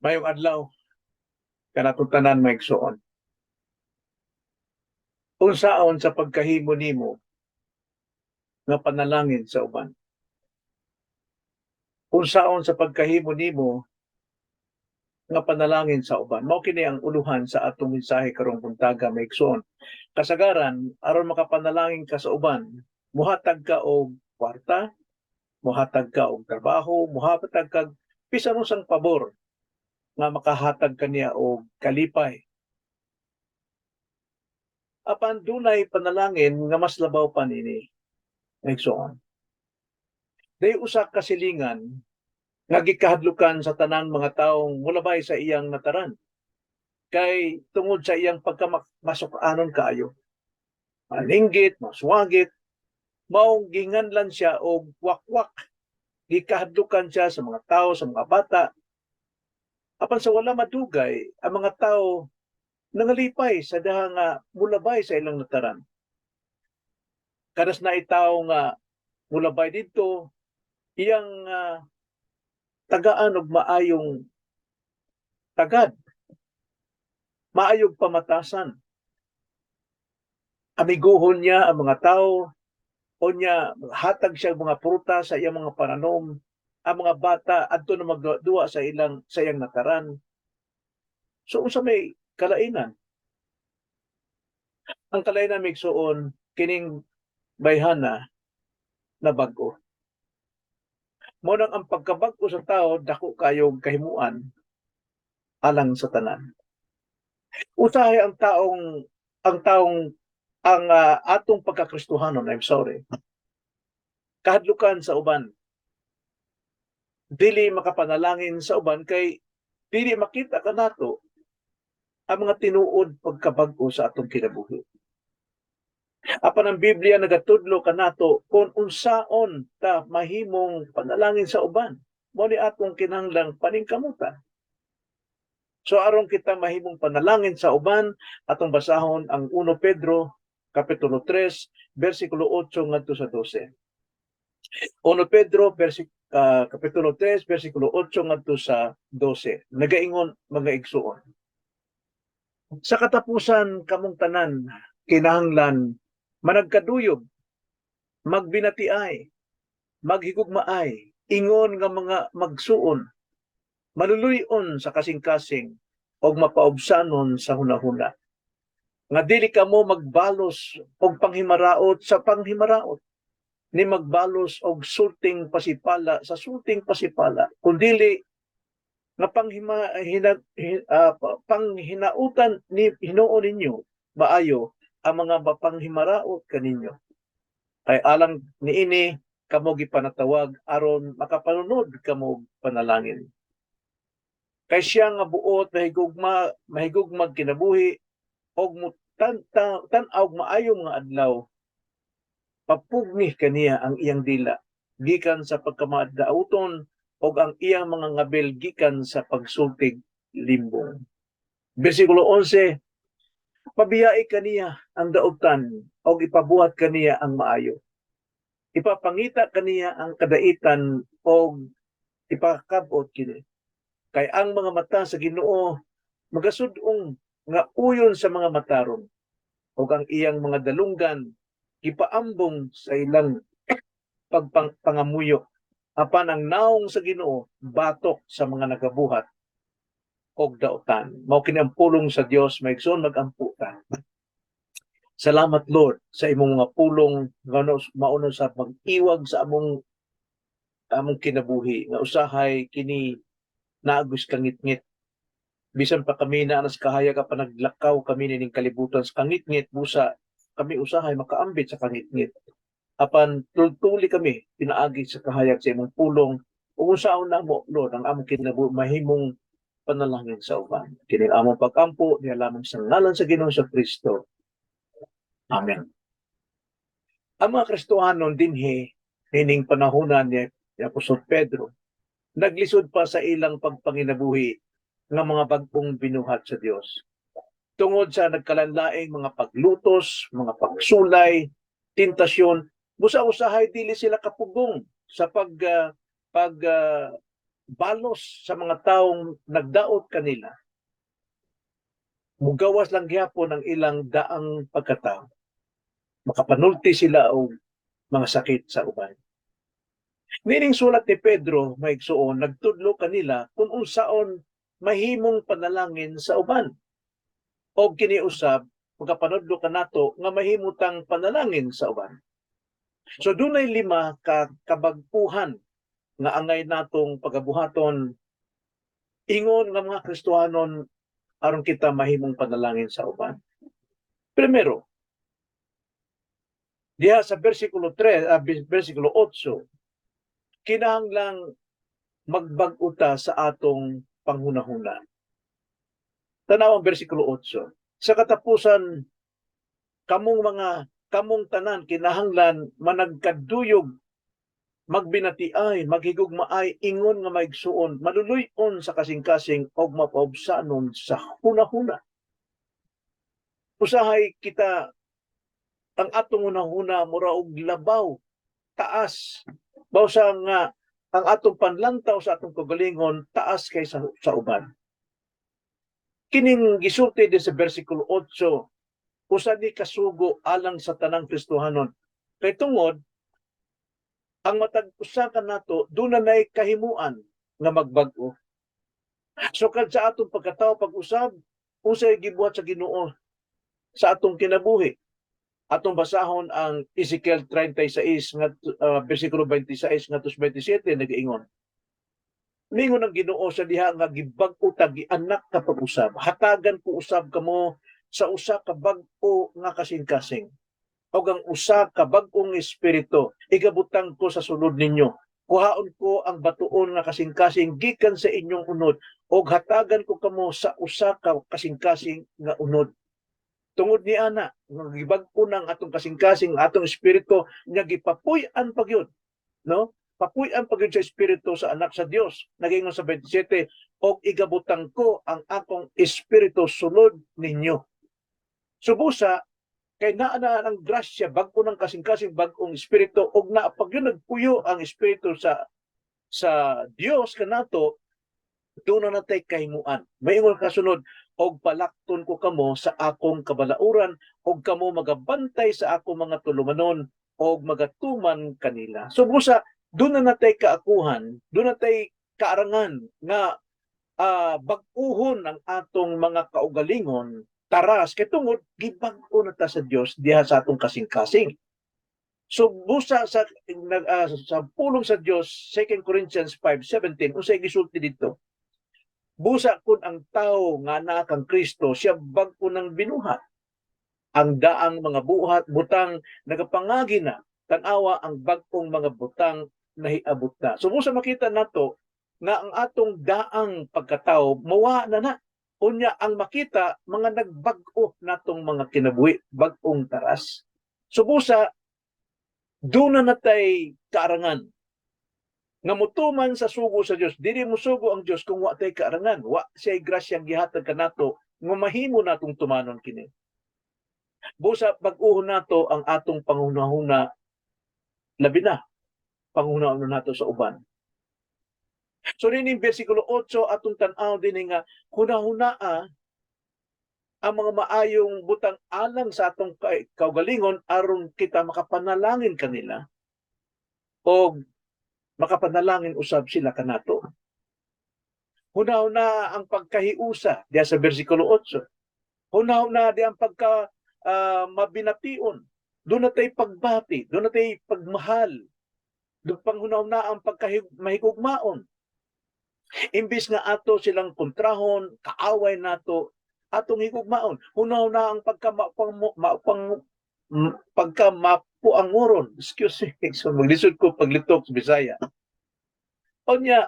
Maayong adlaw kanatong tanan, mga igsoon. Unsaon sa pagkahimo nimo nga panalangin sa uban? Unsaon sa pagkahimo nimo nga panalangin sa uban? Mao kini ang uluhan sa atong mensahe karong buntaga, mga igsoon. Kasagaran, aron makapanalangin ka sa uban, muhatag ka og kwarta, muhatag ka og trabaho, muhatag ka bisan unsang pabor nga makahatag kaniya og kalipay. Apan dunay panalangin nga mas labaw pa nini, igsoon. Day usa ka silingan nga gikahadlukan sa tanang mga taong mulabay sa iyang nataran. Kay tungod sa iyang pagkamasukanon kaayo. Maninggit, maswagit, maong ginganlan siya og wakwak. Gikahadlukan siya sa mga tao, sa mga bata. Apan sa wala madugay, ang mga tao nangalipay sa daha nga mulabay sa ilang nataran. Kadas na itaw nga mulabay didto, iyang tagaan og maayong tagad, maayong pamatasan. Amiguhon niya ang mga tao, o niya hatag siya mga prutas sa iyang mga pananom. Ang mga bata adto na magduwa sa iyang nataran. So unsa may kalainan? Ang kalainan, migsuon, kining bayhana na bag-o. Mao nang ang pagkabag-o sa tao dako kayong kahimuan alang sa tanan. Usahay ang taong ang atong pagkakristohanon, I'm sorry. Kahadlukan sa uban. Dili makapanalangin sa uban kay dili makita kanato ang mga tinuod pagkabag-o sa atong kinabuhi. Apan ang Biblia nagatudlo kanato kung unsaon ta mahimong panalangin sa uban. Mao ni atong kinahanglang paningkamutan. So aron kita mahimong panalangin sa uban, atong basahon ang 1 Pedro kapitulo 3 bersikulo 8 ngadto sa 12. 1 Pedro kapitulo 3 bersikulo 8 ngadto sa 12. Nagaingon, mga igsuon: "Sa katapusan, kamong tanan kinahanglan managkaduyog, magbinatiay, maghigugmaay, ingon nga mga magsuon, maluluy-on sa kasing-kasing og mapaubsanon sa hunahuna. Nga dili kamo magbalos og panghimaraot sa panghimaraot, ni magbalos og sulting pasipala sa sulting pasipala, kundili nga panghinautan ni hinuon ninyo maayo ang mga mapanghimaraot kaninyo. Kay alang niini kamo gipanatawag aron makapanunod kamo panalangin. Kay siya nga buot mahigugma mahigugmag kinabuhi og tan-aw maayo mga adlaw, papugni kaniya ang iyang dila gikan sa pagkamadauton og ang iyang mga ngabil gikan sa pagsultig limbong." Bersikulo 11: "Pabiyai kaniya ang dautan og ipabuhat kaniya ang maayo. Ipapangita kaniya ang kadaitan og ipakabot kini. Kay ang mga mata sa Ginoo magasud-ong nga uyon sa mga matarong ug ang iyang mga dalunggan gipaambong sa ilang pagpangamuyo. Apan ang naong sa Ginoo batok sa mga nagabuhat og dautan." Mao kini ang pulong sa Dios. Mga igsoon, magampo ta. Salamat, Lord, sa imong mga pulong nga mao sa mag-iwag sa among kinabuhi nga usahay kini naagos kangitngit. Bisan pa kami naa sa kahayag, apan naglakaw kami nining kalibutan sa kangitngit, busa kami usahay makaambit sa kangitngit. Apan tultuli kami pinaagi sa kahayag sa imong pulong ug unsaon namo, Lord, ang among kinabuhi mahimong panalangin sa uban. Kini ang among pag-ampo diha lamang sa ngalan sa Ginoong Kristo. Amen. Ang mga Kristohanon dinhi nining panahonan ni Apostol Pedro naglisod pa sa ilang pagpanginabuhi nga mga bag-ong binuhat sa Dios. Tungod sa nagkalanlaing mga paglutos, mga pagsulay, tentasyon, busa usahay dili sila kapugong sa pag ah, pag ah, Balos sa mga taong nagdaot kanila, mugawas lang gyapon ang ilang daang pagkatao. Makapanulti sila og mga sakit sa uban. Nining sulat ni Pedro, mga igsuon, nagtudlo kanila kung unsaon mahimong panalangin sa uban. Og kini usab makapanudlo kanato nga mahimutang panalangin sa uban. So dunay lima ka kabag-uhan nga angay natong pagabuhaton ingon nga mga Kristohanon aron kita mahimong panalangin sa uban. Primero, diha sa versikulo 3, versikulo 8, kinahanglang magbag-o ta sa atong panghunahuna. Tanaw ang versikulo 8. "Sa katapusan, kamong tanan kinahanglan managkaduyog, magbinatiay, maghigugmaay ingon nga maigsuon, maluluy-on sa kasing-kasing og mapaubsanon sa hunahuna." Usahay kita ang atong hunahuna mura og labaw, taas. Bawsa nga ang atong panlantaw sa atong kagalingon taas kaysa sa uban. Kining gisulti din sa versikulo 8, usa ni kasugo alang sa tanang Kristohanon. Kay tungod ang matag usa kanato duna nay kahimuan nga magbag-o. Sukad sa atong pagkatao pag-usab, unsay gibuhat sa Ginoo sa atong kinabuhi? Atong basahon ang Ezekiel 36 nga versikulo 26 ngadto 27, nagaingon. Mingon ang Ginoo sa diha nga gibag-o ta, gianak ka pag-usab. "Hatagan ko usab kamo sa usa ka bag-o nga kasing-kasing og ang usa ka bag-ong espiritu igabutang ko sa sulod ninyo. Kuhaon ko ang batuon nga kasing-kasing gikan sa inyong unod og hatagan ko kamo sa usa ka kasing-kasing nga unod." Tungod ni ana nga gibag-o ng atong kasing-kasing, ang atong espiritu nga gipapuy-an pa gyud, no? Papuy-an pa gyud sa espiritu sa anak sa Dios. Nagingon sa 27, "Og igabutang ko ang akong espiritu sulod ninyo." Subusa kay naa na ang grasya, bag-o ng kasing-kasing, bag-ong espiritu, og naa pag yun nagpuyo ang espiritu sa Dios kanato, doon na natay kahimuan. Maingon kasunod, "Og palakton ko kamo sa akong kabalauran og kamo magabantay sa akong mga tulumanon og magatuman kanila." So busa doon na natay kaakuhan, doon natay kaarangan nga bag-uhon ang atong mga kaugalingon taras kay tungod gibag-o na ta sa Dios diha sa atong kasing-kasing. So busa sa pulong sa Dios, 2 Corinthians 5:17, unsay gisulti dito? "Busa kun ang tao nga naa kang Kristo, siya bag-o ng binuhat. Ang daang mga buhat butang nagapangagi na, tan-awa, ang bag-ong mga butang nahiabot na." So busa makita nato nga ang atong daang pagkatao mawa na na. Unya ang makita mga nagbag-o natong mga kinabuhi, bag-ong taras. So busa doon na natay kaarangan nga mutuman sa sugo sa Dios. Dili mo sugo ang Dios kung wa tay kaarangan, wa siya grasyang gihatag kanato nga mahimo natong tumanon kini. Busa bag-uhon nato ang atong panghunahuna, labi na panghunahuna nato sa uban. So nining versikulo 8, atong tan-aw dinhi nga hunahunaa ang mga maayong butang alang sa atong kaugalingon aron kita makapanalangin kanila o makapanalangin usab sila kanato. Hunahuna ang pagkahiusa diya sa versikulo 8. Hunahuna di ang pagka mabination. Doon na tayo pagbati, doon na tayo pagmahal. Doon panghunahuna ang pagkahigugmaon. Imbis nga ato silang kontrahon, kaaway nato, atong higugmaon. Hunahuna ang pagka mapuanguron. Excuse me, so maglisod ko paglitok sa Bisaya. Unya,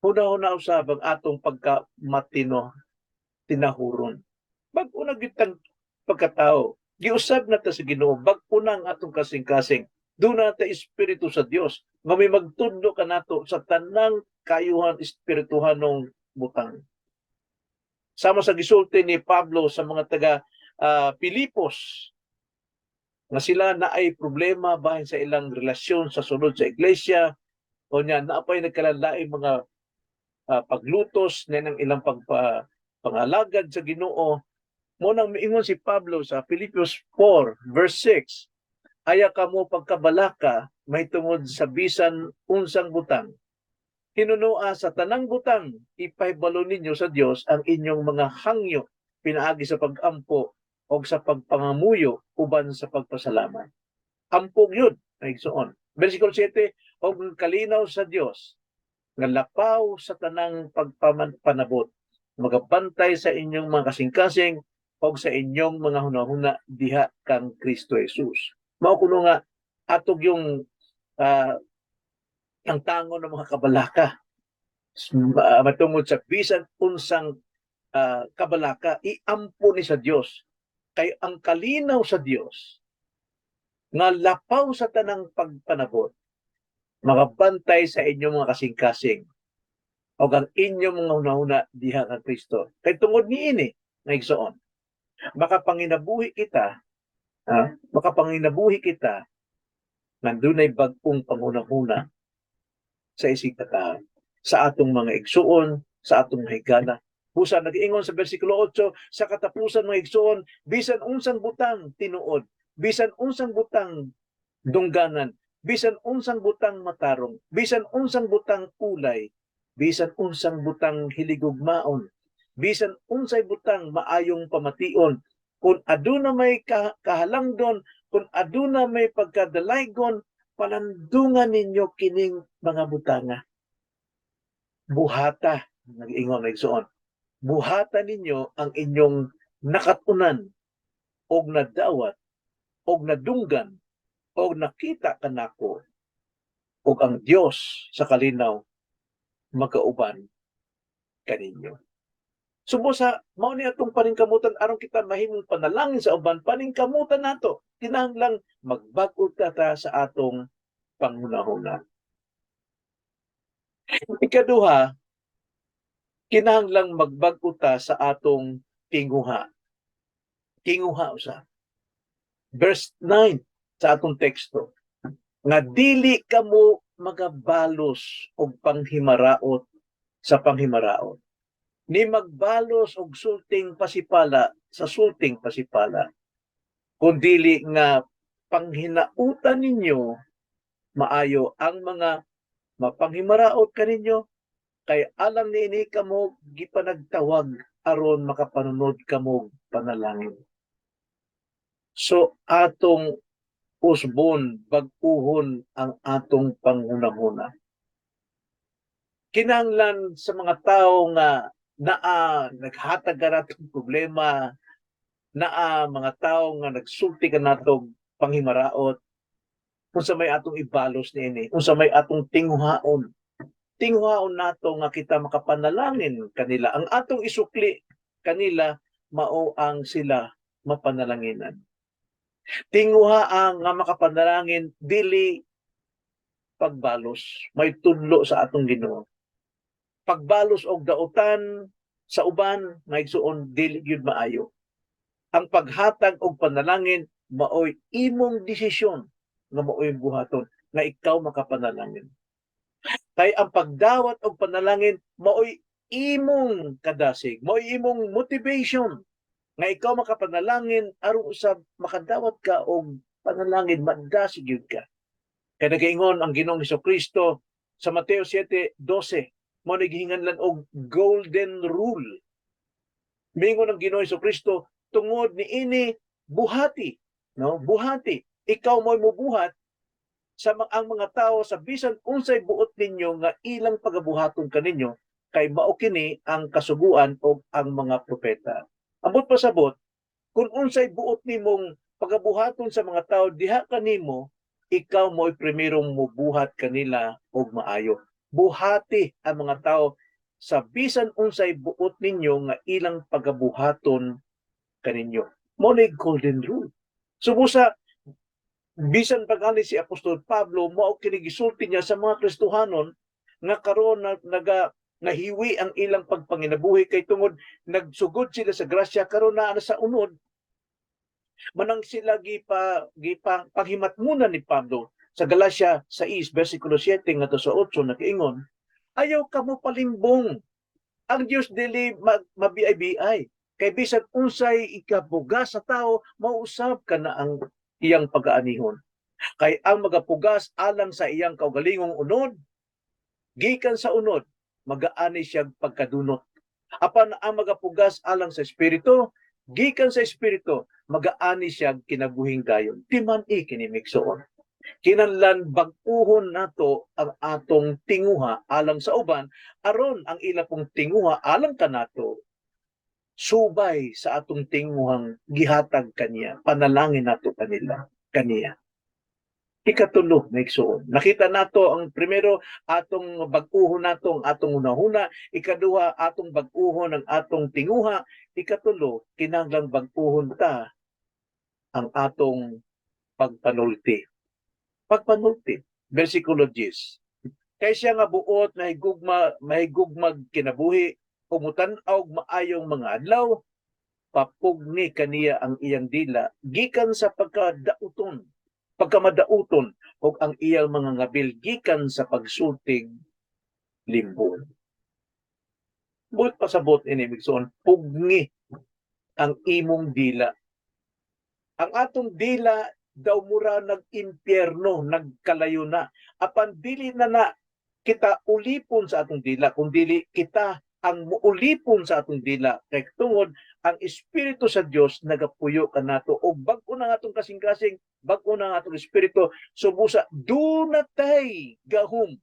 hunahuna usab ang atong pagka matino tinahuron. Bag-o na gyud tang pagkatao. Giusab na ta sa Ginoo, bag-o na ang atong kasing-kasing. Doon na ta espiritu sa Dios nga may magtudlo kanato sa tanang kayuhan espirituhanong butang. Sama sa gisulti ni Pablo sa mga taga Pilipos nga sila na ay problema bahin sa ilang relasyon sa sulod sa iglesia. O nya naa pay nagkalain mga paglutos na ng ilang pangalagad sa Ginoo. Mao nang miingon si Pablo sa Filipos 4 verse 6, "Aya kamo pagkabalaka mahitungod sa bisan unsang butang. Hinunoa sa tanang butang ipahibalo ninyo sa Dios ang inyong mga hangyo pinaagi sa pagampo o sa pagpangamuyo uban sa pagpasalamat." Ampo gyud, igsoon. Versikulo 7, "Og ang kalinaw sa Dios nga lapaw sa tanang pagpamanabot magabantay sa inyong mga kasing-kasing o sa inyong mga hunahuna diha kang Kristo Jesus." Mao kuno nga ato gyung ang tango ng mga kabalaka matungod sa bisan unsang kabalaka, iampo ni sa Dios, kay ang kalinaw sa Dios nga lapaw sa tanang pagpanabot magabantay sa inyong mga kasing-kasing o ang inyong mga hunahuna diha kang Kristo. Kay tungod niini, mga igsoon, makapanginabuhi kita, ha? Makapanginabuhi kita nga dunay bag-ong panghunahuna sa isig katawo, sa atong mga igsuon, sa atong mga higala. Busa nag-ingon sa versikulo 8, "Sa katapusan, mga igsuon, bisan unsang butang tinuod, bisan unsang butang dungganan, bisan unsang butang matarong, bisan unsang butang ulay, bisan unsang butang hiligugmaon, bisan unsay butang maayong pamation, kung aduna may kahalangdon, kung aduna may pagkadalaygon, palandungan ninyo kining mga butanga." Buhata, nag-ingon, igsoon. Buhata ninyo ang inyong nakatunan og nadawat og nadunggan og nakita kanako, og ang Dios sa kalinaw magauban kaninyo. Subusa mao ni atong paningkamutan aron kita mahimong panalangin sa uban, paningkamutan nato. Kinahanglang magbag-o ta sa atong panghunahuna. Ikaduha, kinahanglang magbag-o ta sa atong tinguha. Tinguha usa. Verse 9 sa atong teksto. "Nga dili kamo magabalos og panghimaraot sa panghimaraot, ni magbalos og sulting pasipala sa sulting pasipala, kun dili nga panghinautan ninyo maayo ang mga mapanghimaraot kaninyo, kay alang niini kamo gipanagtawag aron makapanunod kamo panalangin." So atong usbon, bag-uhon ang atong panghunahuna. Kinahanglan sa mga tao nga naa naghatag ka natong problema, naa mga tao nga nagsulti kanatong panghimaraot, unsa may atong ibalos niini, unsa may atong tinguhaon? Tinguhaon nato nga kita makapanalangin kanila. Ang atong isukli kanila mao ang sila mapanalanginan. Tinguha ang nga makapanalangin, dili pagbalos. May tudlo sa atong Ginoo. Pagbalos og dautan sa uban, mga igsuon, dili gyud maayo. Ang paghatag og panalangin maoy imong desisyon nga maoy buhaton nga ikaw makapanalangin. Kay ang pagdawat og panalangin maoy imong kadasig, maoy imong motivation nga ikaw makapanalangin aron usab makadawat ka og panalangin, madasig gyud ka. Kay nagaingon ang Ginoong Kristo sa Mateo 7:12, mao ni gihinganlan og golden rule. Mingon ang Ginoong Kristo, "Tungod niini buhati," no? Buhati. Ikaw mo'y mubuhat sa ang mga tao sa bisan unsay buot ninyo nga ilang pagabuhaton kaninyo, kay mao kini ang kasuguan og ang mga propeta. Ambot pasabot, kung unsay buot nimong pagabuhaton sa mga tao diha kanimo, ikaw mo'y primerong mubuhat kanila og maayo. Buhati ang mga tao sa bisan unsay buot ninyo nga ilang pagabuhaton kaninyo. Mao ni golden rule. Subusa bisan pag si Apostol Pablo, mao kini gisulti niya sa mga Kristohanon nga karon na, naga nahiwi ang ilang pagpanginabuhi kay tungod nagsugod sila sa grasya, karon naa na sa unod, manang sila gipa gipa panghimatmunan ni Pablo. Sa Galacia 6 versikulo 7 ngadto sa 8, nakaingon, "Ayaw kamo palimbong. Ang Dios dili mabiay-biay. Kay bisan unsay ikapugas sa tao, mausab kana ang iyang pagaanihon. Kay ang magapugas alang sa iyang kaugalingong unod, gikan sa unod magaani siya pagkadunot. Apan ang magapugas alang sa Espiritu, gikan sa Espiritu magaani siya kinabuhing dayon." Timan-i kini, migsuon. Kinahanglan bag-uhon nato ang atong tinguha alang sa uban aron ang ila pong tinguha alang kanato subay sa atong tinguhang gihatag kaniya. Panalangin nato kanila kaniya. Ikatulo, migsuon. Nakita nato ang primero, atong bag-uhon nato ang atong hunahuna. Ikaduha, atong bag-uhon ang atong tinguha. Ikatulo, kinahanglang bag-uhon ta ang atong pagpanulti. Pagpanulti. Versikulo 10. "Kay siya nga buot mahigugma, mahigugmag kinabuhi ug mutan-aw og maayong mga adlaw, papugni kaniya ang iyang dila gikan sa pagkadauton, pagkamadauton, ug ang iyang mga ngabil gikan sa pagsultig limbon." Buot pasabot ini, migsuon, pugni ang imong dila. Ang atong dila daw mura nag-impyerno, nagkalayo na. Apan dili na na kita ulipon sa atong dila, kung dili kita ang muulipon sa atong dila kay tungod ang Espiritu sa Dios nagapuyo kanato og bag-o na atong kasing-kasing, bag-o na ang atong espiritu. So busa duna tay gahom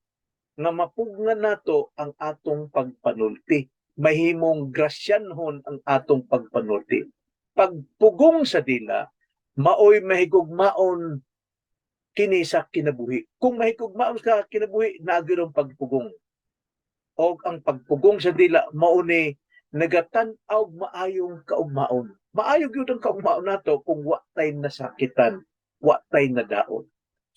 nga mapugnan nato ang atong pagpanulti, mahimong grasyanhon ang atong pagpanulti. Pagpugong sa dila maoy mahigugmaon kini sa kinabuhi. Kung mahigugmaon sa kinabuhi, naa gyud ang pagpugong. Og ang pagpugong sa dila mao ni nagatan-aw maayong kaugmaon. Maayo gyud ang kaugmaon nato kung wa tay nasakitan, wa tay nadaot.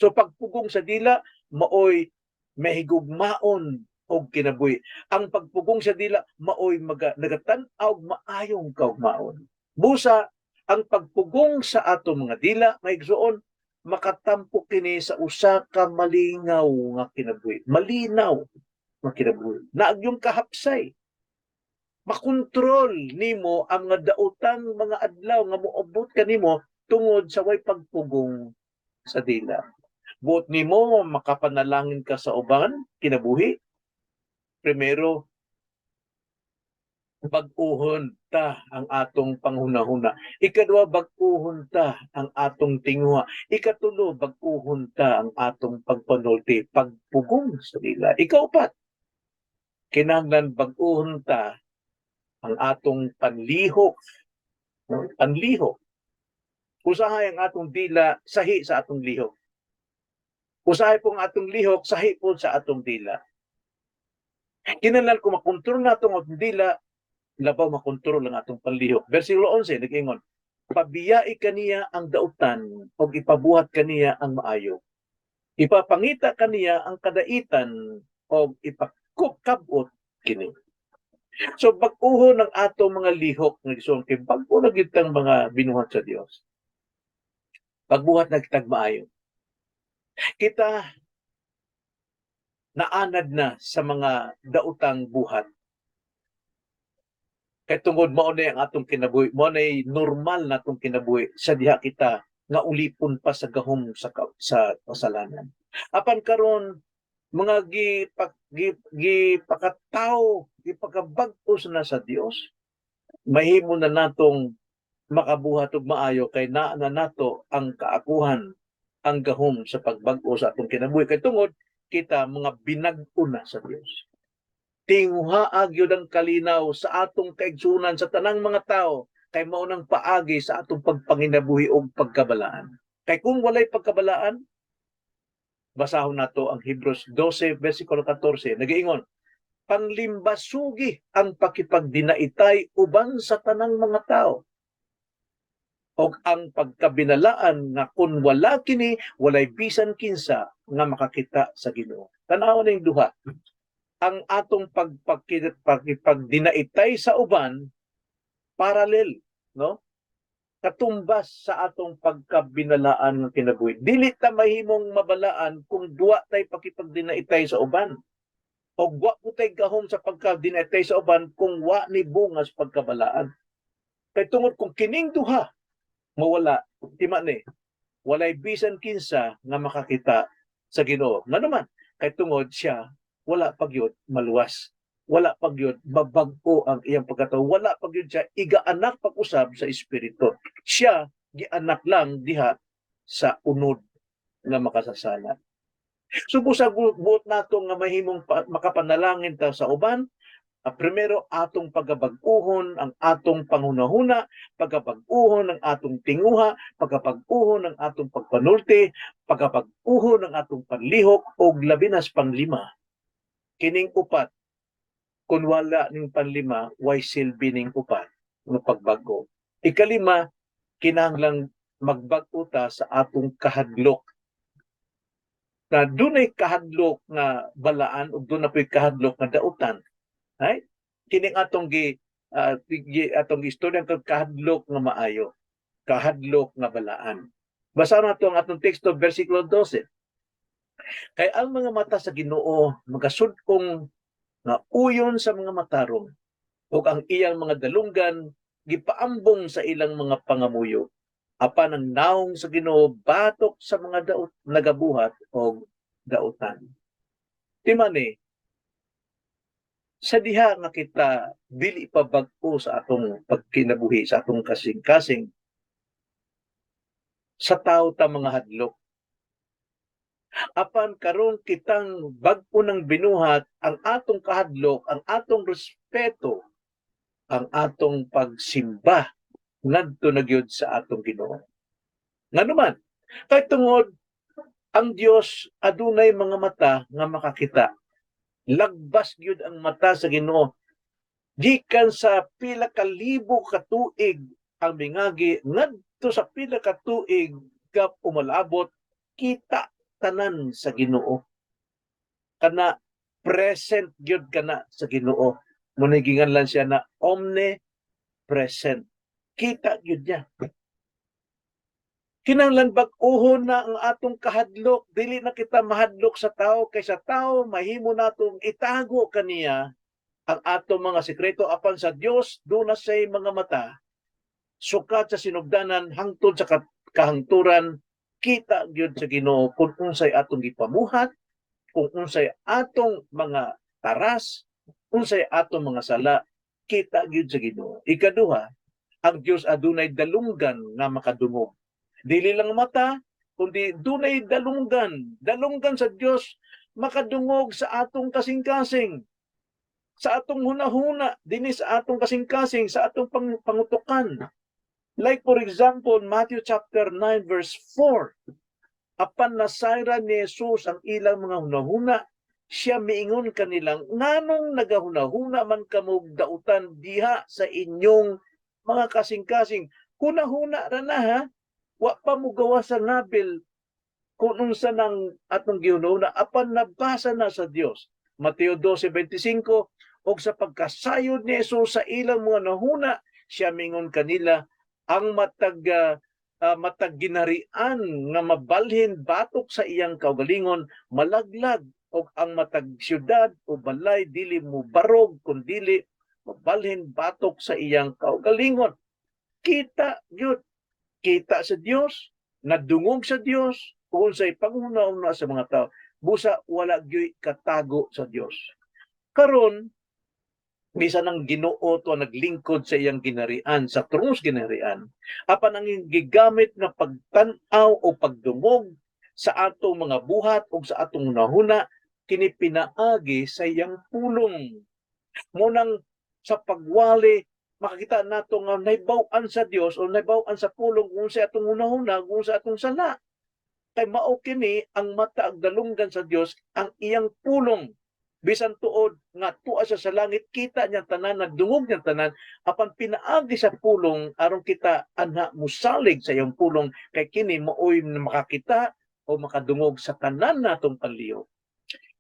So pagpugong sa dila maoy mahigugmaon og kinabuhi. Ang pagpugong sa dila maoy nagatan-aw maayong kaugmaon. Busa ang pagpugong sa atong mga dila, maigsuon, makatampo kini sa usa ka malingaw nga kinabuhi. Malinaw nga kinabuhi. Naa gyung kahapsay. Makontrol nimo ang mga daotang mga adlaw nga moabot kanimo tungod sa way pagpugong sa dila. Buot nimo makapanalangin ka sa uban kinabuhi. Primero, bag-uhon ta ang atong panghunahuna. Ikaduha, bag-uhon ta ang atong tinguha. Ikatulo, bag-uhon ta ang atong pagpanulti, pagpugong sa dila. Ikaupat, kinahanglan bag-uhon ta ang atong panlihok. No? Panlihok. Usahay ang atong dila sahi sa atong lihok. Usahay pong atong lihok sahi po sa atong dila. Kinahanglan kung makontrol nato ang atong dila, labaw makontrol ang atong panlihok. Versikulo 11, nag-ingon, "Pabiyai kaniya ang dautan ug ipabuhat kaniya ang maayo. Ipapangita kaniya ang kadaitan og ipakabot kini." So bag-uho ng atong mga lihok nga gisuon kay bag-o na gyud tang mga binuhat sa Dios. Pagbuhat na kitag maayo. Kita naanad na sa mga daotang buhat. Kay tungod mao na ang atong kinabuhi, mao na normal na atong kinabuhi sa diha kita nga ulipon pa sa gahom sa kasalanan. Apan karon mga gipakatawo, gipakabag-os na sa Dios, mahimo na natong makabuhat og maayo kay naa na nato ang kaakuhan, ang gahom sa pagbag-o sa atong kinabuhi kay tungod kita mga binag-o na sa Dios. Tinguhaa gyud ang kalinaw sa atong kaigsunan sa tanang mga tao kay mao nang paagi sa atong pagpanginabuhi og pagkabalaan. Kay kung walay pagkabalaan, basahon nato ang Hebrews 12 versikulo 14, nagaingon, "Panglimbasugi ang pakipagdinaitay uban sa tanang mga tao og ang pagkabinalaan nga kun wala kini, walay bisan kinsa nga makakita sa Ginoo." Tan-aw ning duha. Ang atong pagpagdinaitay sa uban parallel, no? Katumbas sa atong pagkabinalaan nga kinabuhi. Dili ta mahimong mabalaan kung duwa tay pakipagdinaitay sa uban. O wa po tay gahom sa pagkadinaitay sa uban kung wa ni bungas pagkabalaan. Kay tungod kung kining duha mawala, tima ni, walay bisan kinsa nga makakita sa Ginoo. Ngano man, kay tungod siya wala pa gyud maluwas. Wala pa gyud mabag-o ang iyang pagkatao. Wala pa gyud siya igaanak pag-usab sa espiritu. Siya gianak lang diha sa unod nga makasasala. So busa buot nato nga mahimong makapanalangin ta sa uban, primero atong pagabag-uhon ang atong panghunahuna, pagabag-uhon ang atong tinguha, pagabag-uhon ang atong pagpanulti, pagabag-uhon ang atong panlihok ug labi nas panglima. Kining upat, kung wala ning panlima, way silbi ning upat nga pagbag-o. Ikalima, kinahanglang magbag-o ta sa atong kahadlok. Na dunay kahadlok nga balaan ug duna po'y kahadlok nga dautan. Right? Kining atong giistorya ang kahadlok nga maayo, kahadlok nga balaan. Basa nato ang atong teksto, versikulo 12. "Kay ang mga mata sa Ginoo magasud-ong nga uyon sa mga matarong ug ang iyang mga dalunggan gipaambong sa ilang mga pangamuyo. Apan ang naong sa Ginoo batok sa mga daot nagabuhat og dautan." Timani, sa diha nga kita dili pa bag-o sa atong pagkinabuhi, sa atong kasing-kasing, sa tao ta mga hadlok. Apan karon kitang bag-o ng binuhat, ang atong kahadlok, ang atong respeto, ang atong pagsimba ngadto na gyud sa atong Ginoo. Ngano man, kay tungod ang Dios adunay mga mata nga makakita. Lagbas gyud ang mata sa Ginoo. Gikan sa pila ka libo ka tuig ang mingagi ngadto sa pila ka tuig kap umalabot, kita tanan sa Ginoo. Kana present gyud kana sa Ginoo. Mao giinganlan siya na omnipresent. Kita gyud niya. Kinahanglan bag-uhon na ang atong kahadlok. Dili na kita mahadlok sa tao, kay sa tao mahimo natong itago kaniya ang atong mga sekreto, apan sa Dios duna say mga mata. Sukat sa sinugdanan hangtod sa kahangturan, kita gyud sa Ginoo kung unsay atong gipamuhat, kung unsay atong mga taras, unsay atong mga sala, kita gyud sa Ginoo. Ikaduha, ang Dios adunay dalunggan nga makadungog. Dili lang mata, kundi dunay dalunggan. Dalunggan sa Dios makadungog sa atong kasing-kasing, sa atong hunahuna, dinhi sa atong kasing-kasing, sa atong pangutukan. Like for example, Matthew chapter 9 verse 4. Apan nasayran ni Jesus ang ilang mga hunahuna, siya miingon kanilang, "Nganong nagahunahuna man kamog dautan diha sa inyong mga kasing-kasing?" Hunahuna ra na ha. Wa pa mo gawa sa ngabil kung unsa nang atong gihunahuna, apan nabasa na sa Dios. Mateo 12:25, "Ug sa pagkasayod ni Jesus sa ilang mga nahuna, siya mingon kanila, ang matag ginarian nga mabalhin batok sa iyang kaugalingon malaglag, ug ang matag syudad o balay dili mo barog kun dili mabalhin batok sa iyang kaugalingon." Kita gyud, kita sa Dios, nadungog sa Dios kung unsay panghuna-huna sa mga tao. Busa wala gyud katago sa Dios. Karon bisan ang Ginoo to naglingkod sa iyang ginarian, sa tronos ginarian, apan ang gigamit nga pagtan-aw o pagdungog sa atong mga buhat o sa atong hunahuna kini pinaagi sa iyang pulong. Mao nang sa pagwali makakita nato nga nahibaw-an sa Dios o nahibaw-an sa pulong kung sa atong hunahuna, kung sa atong sala. Kay mao kini ang mata ug dalunggan sa Dios, ang iyang pulong. Bisan tuod nga tua siya sa langit, kita niya tanan, nagdungog niya tanan, apan pinaagi sa pulong aron kita anha musalig sa iyang pulong, kay kini maoy makakita o makadungog sa tanan natong panlihok.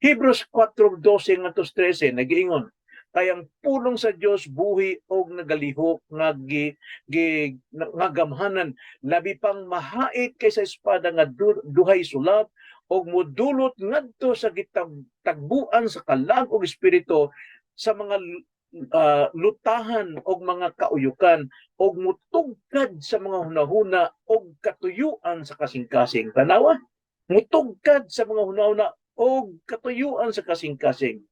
Hebrews 4:12 ngadto 13 nagiingon, Kay ang pulong sa Dios buhi og nagalihok nga gi, gi nga gamhanan, labi pang mahait kaysa espada nga duhay sulab, og mudulot ngadto sa gitagbuan sa kalag og espiritu, sa mga lutahan og mga kauyukan, og mutugkad sa mga hunahuna og katuyuan sa kasing-kasing. Tanawa, mutugkad sa mga hunahuna og katuyuan sa kasing-kasing.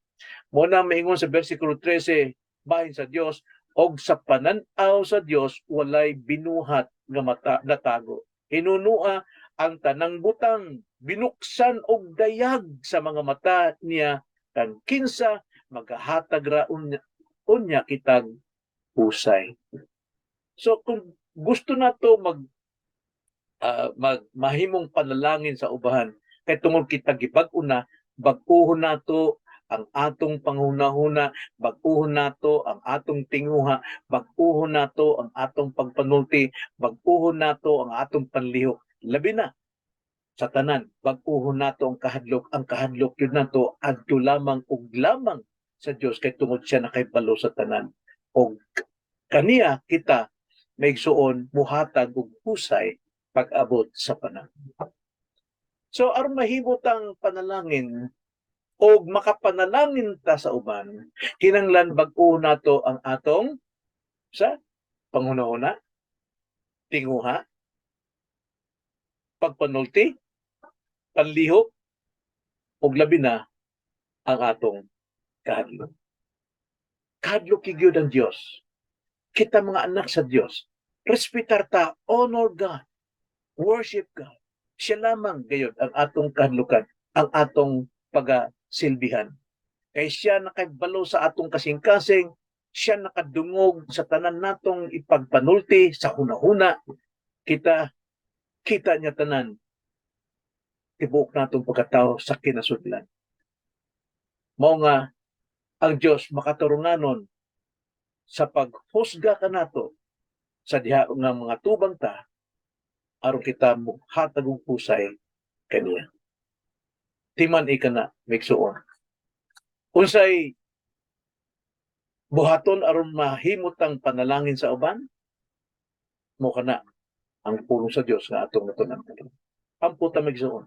Mo na maingon sa versikulo 13, bahin sa Dios, og sa panan-aw sa Dios walay binuhat nga mata natago. Hinunua ang tanang butang binuksan og dayag sa mga mata niya, kan kinsa magahatag ra unya kitag husay. So kung gusto nato mag mag mahimong panalangin sa ubahan kay tungod kita gibag-o na, bag-uhon nato ang atong panghunahuna, bag-uhon nato ang atong tinguha, bag-uhon nato ang atong pagpanulti, bag-uhon nato ang atong panlihok. Labi na sa tanan, bag-uhon nato ang kahadlok. Ang kahadlok yun nato adto lamang ug lamang sa Dios kay tungod siya nakaibalo sa tanan. Og kaniya kita maigsuon muhatag og husay pag-abot sa panahon. So aron mahimot ang panalangin og makapanalangin ta sa uban, kinanglan bag-o nato ang atong sa panghunahuna, tinguha, pagpanulti, panlihok, ug labi na ang atong kahadlok. Kahadlok gyud ang Dios. Kita mga anak sa Dios, respetar ta, honor God, worship God. Siya lamang gayod ang atong kahadlukan, ang atong pagasilbihan. Kay siya nakabalo sa atong kasing-kasing, siya nakadungog sa tanan natong ipagpanulti sa hunahuna. Kita kita niya tanan tibuok natong pagkatao sa kinasudlan. Mao nga ang Dios makaturunganon sa paghusga kanato sa diha nga mga tubang ta aron kita mohatag og husay kaniya. Timan-i kana, maigsuon. Unsay buhaton aron mahimot ang panalangin sa uban? Mo kana ang pulong sa Dios nga atong natunan karon. Ampo ta, maigsuon.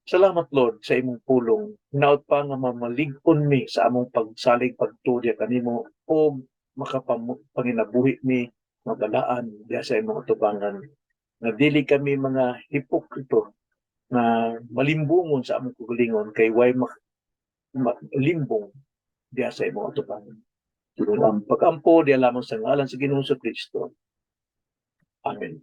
Salamat, Lord, sa imong pulong. Hinaut pa nga mamalig-on mi sa among pagsalig pagtudya kanimo og makapanginabuhi mi mabalaan diha sa imong atubangan. Nga dili kami mga hipokrito na malimbungon sa among kaugalingon kay way limbong diha sa imong atubangan. Ang pag-ampo diha lamang sa ngalan sa Ginoong Kristo.